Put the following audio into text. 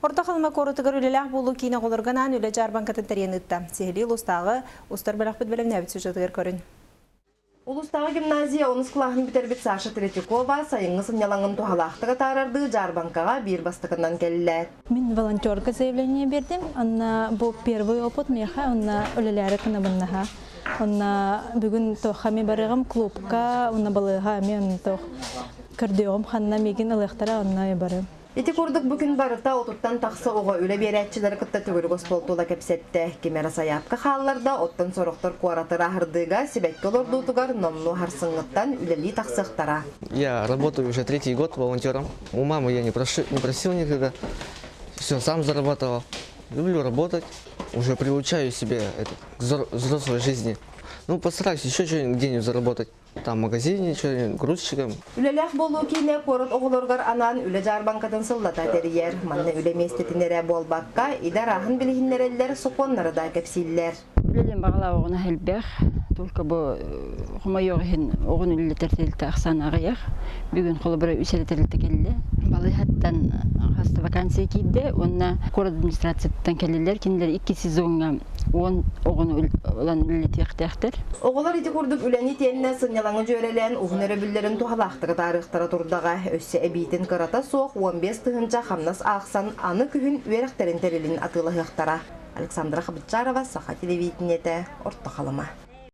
Орто Халыма куоратыгар үлэлээх буолуу киинэ оҕолорго анаан үлэ дьаарбаҥкатын тэрийэн ыытта. Сиһилии улуустааҕы устар бөлөхпүт бэлэмнээбит сюжетыгар көрүн. Улуустааҕы гимназия онус кылааһын бүтэрбит Саша Третьякова сайыҥҥы сынньалаҥын туһалаахтык атаарардыы дьаарбаҥкаҕа биир бастакынан кэллэ. Мин волонтерга заявление бердим. Онно бу первый опыт миэхэ, онно үлэлээри кынабыннаха. Онно бүгүн туохха ми барыгым клубка, онно балыыһа мен туох көрдүөҕүм ханна миигин ылыахтара онно барым. Ити курдук бу күн барыта отуттан тахса оҕо үлэ биэрээччилэри кытта төгүрүк остуол тула кэпсэттэ. Ким эрэ сайаапка хаалларда, оттон сорохтор куораты ырааһырдыыга, сибэкки олордуутугар номнуо харсыҥҥыттан үлэлии тахсыахтара. Я работаю уже третий год волонтером. У мамы я не, не просил никогда. Все, сам зарабатывал. Люблю работать. Уже приучаю себе это, к взрослой жизни. Ну, постараюсь еще что-нибудь где-нибудь заработать. Там в магазине, что-нибудь, грузчиком. Үлэлээх буолуу киинэ куорат оҕолоругар анаан үлэ дьаарбаҥкатын сыллата тэрийэр. Манна үлэ миэстэтин эрэ буолбакка, идэ арааһын билиһиннэрэллэр, сокуоннары да кэпсииллэр. Үлэлиэн баҕалаах оҕону элбэх. Только бу хомойуох иһин оҕону үлэлэтэр тэрилтэ ахсаана аҕыйах. Бүгүн холобура үс эрэ тэрилтэ кэллэ. Балыыһаттан хаста вакансия киирдэ уонна куорат администрацияттан кэллилэр. Кинилэр икки сезоҥҥа 10 оҕону ылан үлэлэтиэхтээхтэр. Оҕолор ити курдук үлэни итиэннэ сынньалаҥы дьүөрэлээн уһун өрөбүллэрин туһалаахтык атаарыахтара турдаҕа. Өссө эбиитин кырата суох 15 тыһыынча хамнас аахсан аны күһүн үөрэхтэрин тэрилин атыылаһыахтара. Александра Хабытчарова, Саха телевидениетэ, Орто Халыма.